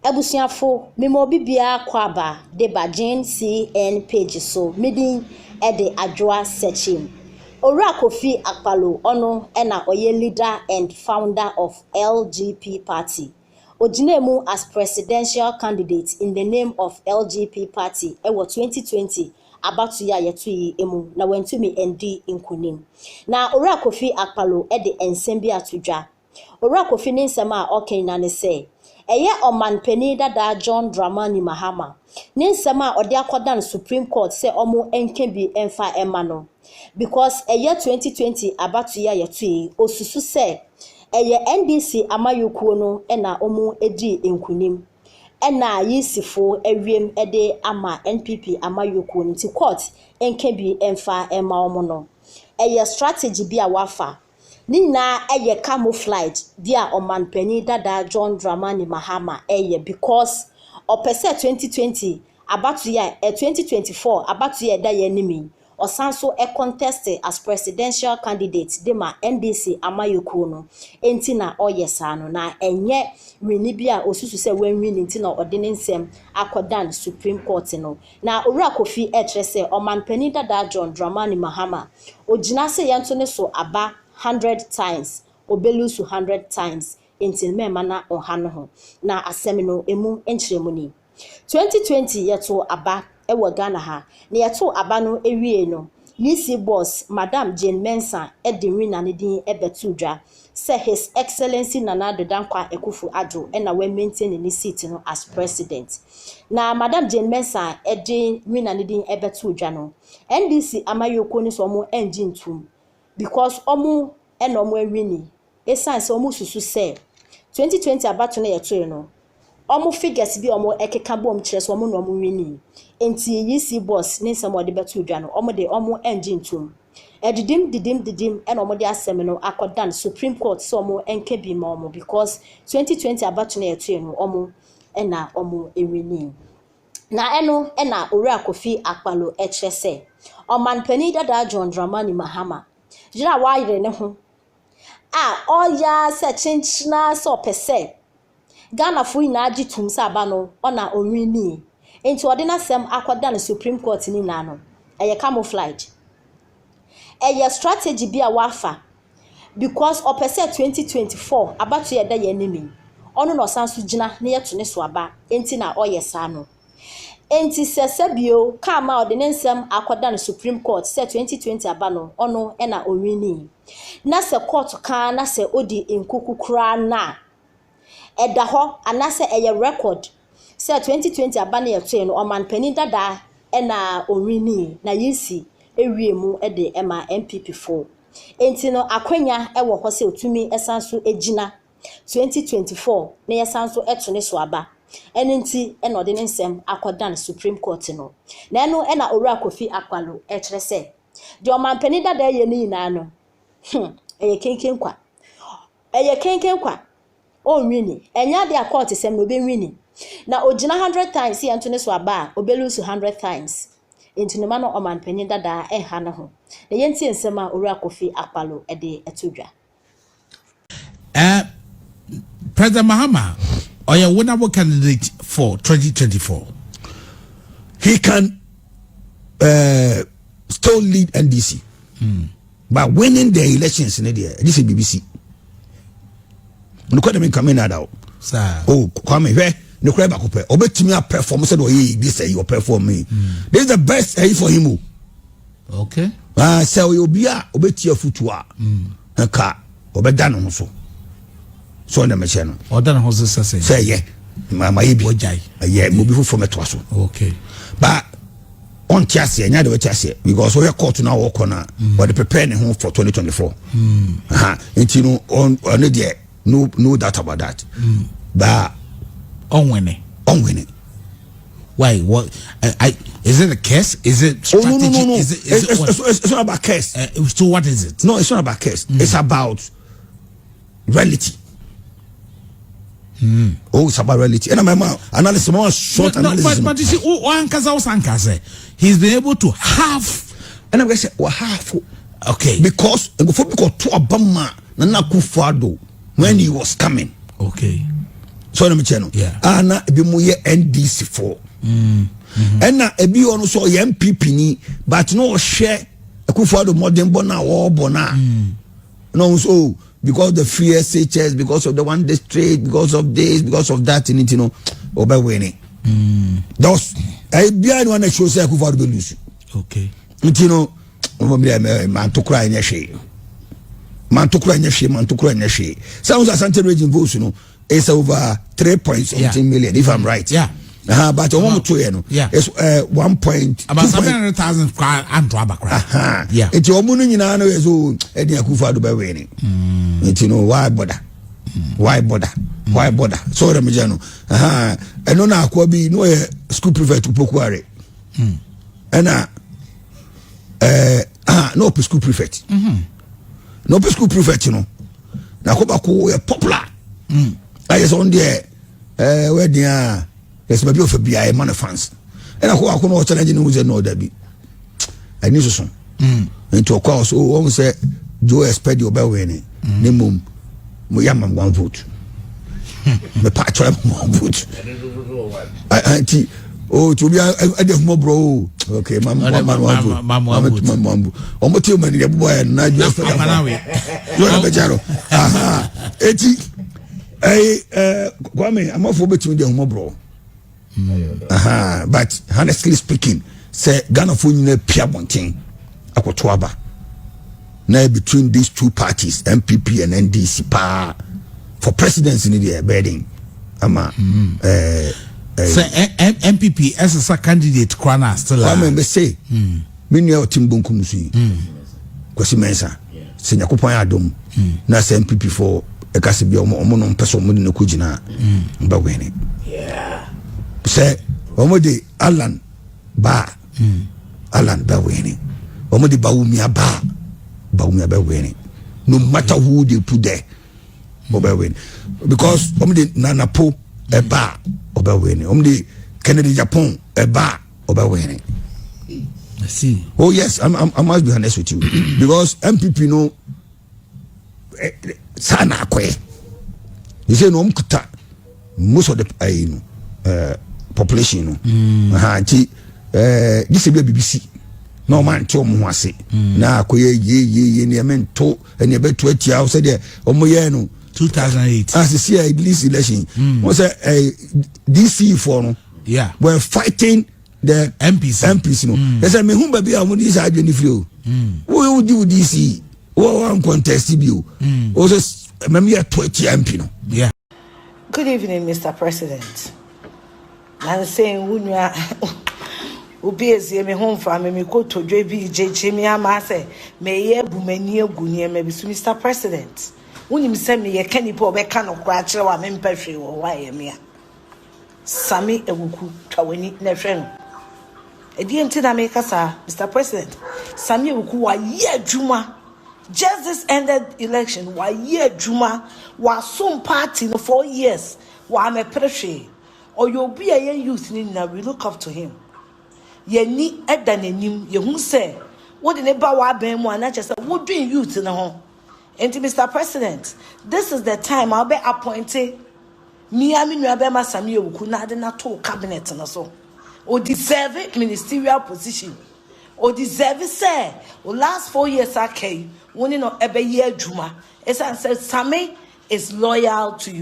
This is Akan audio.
Abusuafo, mema obi biara kɔ aba de ba Gene CN page so. Me din de Adwoa Sekyim. Owura Kofi Akpalo, ɔno na ɔyɛ leader and founder of LGP Party. Ogyinaa mu as presidential candidate in the name of LGP Party wɔ 2020 abatoɔ a yɛto yi mu na wantumi andi nkonim. Na Owura Kofi Akpalo de nsɛm bi ato dwa. Owura Kofi ne nsɛm a ɔka nyinaa ne sɛ, ɛyɛ ɔmanpanin dada John Dramani Mahama ne nsɛm a ɔde akɔdan Supreme Court sɛ ɔmo nka bi mfa mma no because ɛyɛ 2020 abatoɔ a yɛto yi, osusu sɛ ɛyɛ NDC amanyɔkuo no na ɔmo di nkonim ɛna EC foɔ awiem de ama NPP amanyɔkuo no, nti court nka bi mfa mma wɔn no. Ɛyɛ strategy bi a wafa. Ne nyinaa yɛ camouflage bi a ɔmanpanin dada John Dramani Mahama ɛyɛ because ɔpɛ sɛ 2020 abatoɔ a 2024 abatoɔ a ɛda yɛn anim yi, ɔsan so contest as presidential candidate de ma NDC amanyɔkuo no, nti na ɔyɛ saa no, na ɛnyɛ win bi a osusu sɛ wɔnwin nti na ɔde ne nsɛm akɔdan Supreme Court no. Na Owura Kofi ɛkyerɛ sɛ ɔmanpanin dada John Dramani Mahama ogyina sɛ yɛnto ne so aba 100 times, obelose 100 times, nti mmarima na ɔha no ho. Na asɛm no emu nkyerɛmu ni: 2020 yɛto aba wɔ Ghana ha, na yɛto aba no ewie no, EC boss Madam Jane Mensah de winner ne din bɛto dwa sɛ His Excellency Nana Addo Dankwa Akufo-Addo na wɔamaintain ne seat no as president. Na Madam Jane Mensah de winner ne din bɛto dwa no, NDC amanyɔkuo no sɛ wɔn ngye ntom because wɔn na wɔn awin, esiane sɛ wɔn susu sɛ 2020 abato no yɛtoe no, wɔn figures bi a wɔkeka bom kyerɛ sɛ wɔn na wɔn win. Nti EC boss ne nsɛm a ɔde bɛto dwa no, wɔn de wɔn ngye ntom. Ɛdidim didim didim ɛna wɔde asɛm no akɔdan Supreme Court sɛ wɔn nka bi ma wɔn because 2020 abato no yɛtoe no, wɔn ɛna wɔn win. Na ɛno ɛna Owura Kofi Akpalo ɛkyerɛ sɛ ɔmanpanin dada John Dramani Mahama gyina a wayere ne ho a ɔyɛ sɛ kyenkyena sɛ ɔpɛ sɛ Ghanafoɔ nyinaa gye tom sɛ aba no ɔna ɔwin, nti ɔde n'asɛm akɔda no Supreme Court ne nyinaa no, ɛyɛ camouflage, ɛyɛ strategy bi a wafa because ɔpɛ sɛ 2024 abato yɛ da yɛn anim yi, ɔno na ɔsan so gyina na yɛto ne so aba, nti na ɔyɛ saa no. Nti sɛ sɛbio kaama a ɔde ne nsɛm akɔda no Supreme Court sɛ 2020 aba no ɔno ɛna ɔwin, na sɛ court kaa na sɛ ɔdi nkuku koraa na ɛda hɔ anaasɛ ɛyɛ record sɛ 2020 aba no yɛtoe no, ɔmanpanin dada ɛna ɔwin na EC ewie mu de ɛma NPP foɔ, nti no akwanya ɛwɔ hɔ sɛ otumi ɛsan so gyina 2024 na yɛsan so ɛto ne so aba. Ɛno nti ɛna ɔde ne nsɛm akɔdan Supreme Court no. Na ɛno ɛna Owura Kofi Akpalo ɛkyerɛ sɛ deɛ ɔmanpanin dada yɛ no nyinaa no, ɛyɛ kenken kwa, ɛyɛ kenken kwa. Ɔnwin, ɛnyɛ adeɛ a court sɛm na ɔbɛwin, na ogyina 100 times yɛn to ne so aba a, ɔbɛlose 100 times, nti no ma no ɔmanpanin dada ɛnha ne ho. Na yɛntie nsɛm a Owura Kofi Akpalo ɛde ɛto dwa. President Mahama, ɔyɛ winnable candidate for 2024? He can still lead NDC, but winning the elections ne deɛ, ɛgye sɛ BBC nokɔ de mi nka mi nada o. Saa. O Kwame, hwɛ, nokora baako pɛ ɔbɛtumi aperform sɛ de ɔyɛ yi bi sɛ yi ɔperform yi, this is the best ɛyi for him o. Ah, sɛ ɔyɛ obi a ɔbɛti afutu a, nka ɔbɛda ne ho so so ɔna mɛhyɛ no. Ɔda ne ho so sɛ sɛ. Sɛ ɛyɛ ma yɛ bi. Wɔgyae. Ɛyɛ ma obi foforɔ mɛtoa so. But ɔnte aseɛ, nyɛ de wɔte aseɛ because ɔyɛ court na ɔkɔ na ɔde prepare ne ho for 2024. Nti no ɔne deɛ, no doubt about that, but Ɔnwene. Ɔnwene. Why? What? Is it a curse? Is it Oh, strategy? no. Is it's, it it's, what? It's not about curse. So what is it? No, it's not about curse. It's about reality. Oh, it's about reality. And I'm analysis, more short No, analysis. but you see, oh, ankasa wo sanka he's been able to have. And I'm going to say, well, half. Because before we got to Obama, Nana Akufo-Addo, when he was coming, So ɔnam kyɛ no a, na ebi mu yɛ NDC foɔ, ɛna ebi wɔ no so ɔyɛ NPP ni, but na ɔhwɛ Akufo-Addo mmɔdenbɔ na wɔrebɔ na na ɔno so, oh, because the free SHS, because of the one district, because of this, because of that, ni ti no ɔbɛ win. Those ɛyɛ biara ni wɔn na show sɛ Akufo-Addo bɛ lose. Nti no wɔn bi ɛ manto kora nyɛ hwee, manto kora nyɛ hwee, manto kora nyɛ hwee. Sɛ wɔn sɛ Asante Region votes no is over three point something million, if I'm right. But wɔn mu to yɛ no it's one point about two seven point hundred thousand kora anto aba kora. Nti wɔn no nyinaa no yɛ so ɛdi Akufo-Addo bɛ win. Nti no why bother, why bother, why bother? So ɔdɛ mi gya no, ɛno na akɔ bi no yɛ school prefect Opokuare, ɛna ah, na ɔpɛ school prefect, na ɔpɛ school prefect no na akɔ baako yɛ popular, ayɛ sɛ ɔno deɛ wɔyɛ den a yɛsɛ baabi a ɔfɛ bia yɛ ma no fans, ɛna akɔ baako na ɔchallenge ne ho sɛ na ɔda bi ani soso, nti ɔkɔ a ɔso wɔn sɛ Joe expect deɛ ɔbɛwɛ ne ne mom mo yɛ ama one vote, mepa atwere ma one vote. Nti o tí obi ɛdi ɛfumɔ borɔ o, ok, ma ma ma one vote. Ma ma one vote. Ma ma one vote. Ɔmo tí o ma ni yɛ bɔ yɛ na Joe expect Akwana we. Yóò yɛ bɛ gya no eti ɛyi Kwame amafo bɛtumi di ɛhumɔ borɔ, but honestly speaking, sɛ Ghanafoɔ nyinaa pia abɔnten akɔto aba na between these two parties, NPP and NDC paa, for presidency ni deɛ, ɛbɛyɛ den ama Sɛ NPP ɛsesa candidate kora na still a. Kwame mbɛ se me nua ɔte mbonkum so yi, Kwasi Mɛnsa, sɛ Nyakopɔn yɛ adom na sɛ NPP fo ɛka sɛ bia ɔmo no mpɛ sɛ ɔmo de no kɔ gyina a, ɔmbɛ win. Sɛ ɔmo de Alan baa, Alan bɛ win. Ɔmo de Bawumia baa, Bawumia bɛ win. No matter who they put there, ɔbɛ win, because ɔmo de Nanapo ɛbaa, ɔbɛ win. Ɔmo de Kennedy Agyapong ɛbaa, ɔbɛ win. I see. Oh yes, I must be honest with you because NPP no saa na akɔyɛ. You say no, ɔmo kuta most of the no population no. Nti gye sɛ bi a bibi si na ɔmo ante ɔmo ho ase na akɔyɛ yie yie yie nneɛma nto ɛnea ɛbɛto atia sɛdeɛ ɔmo yɛ no. 2008. Ah, sisi a least election wɔn sɛ DC foɔ no were fighting the MPs. MPs no. Ɛsɛ mehu baabi a wɔn de saa adwene firi o. Wo di wo DC wo contest bi o, o sɛ mɛmi yɛ to atia MP no. Good evening, Mr. President. Nansen wo nua obi ezie me ho mfa me me kotodwe bi gyegye me ama sɛ meyɛ abu m'ani agu nneɛma bi so. Mr. President, wonim sɛ meyɛ ka nipa a ɔbɛka no koraa kyerɛ wo a mempɛ hwee wɔ hɔ a ɛyɛ me a Sammy Awuku, twa w'ani na ɛhwɛ no. Ɛdeɛ nti na meka saa, Mr. President, Sammy Awuku wayɛ adwuma. Just this ended election, wayɛ adwuma, wasom party no 4 years, wamɛpere hwee. Ɔyɛ obi a yɛn youth no nyinaa, we look up to him. Yɛni ɛda n'anim, yɛhu sɛ wode ne ba w'abɛn mu a, na kyerɛ sɛ wodwen youth no ho. Nti Mr. President, this is the time a wobɛ appoint mia me nua bɛrima Sammy Awuku na ade na to cabinet no so. O deserve ministerial position, o deserve sɛ o last 4 years aka yi, wo ne no ɛbɛyɛ adwuma, ɛsiane sɛ Sammy is loyal to you.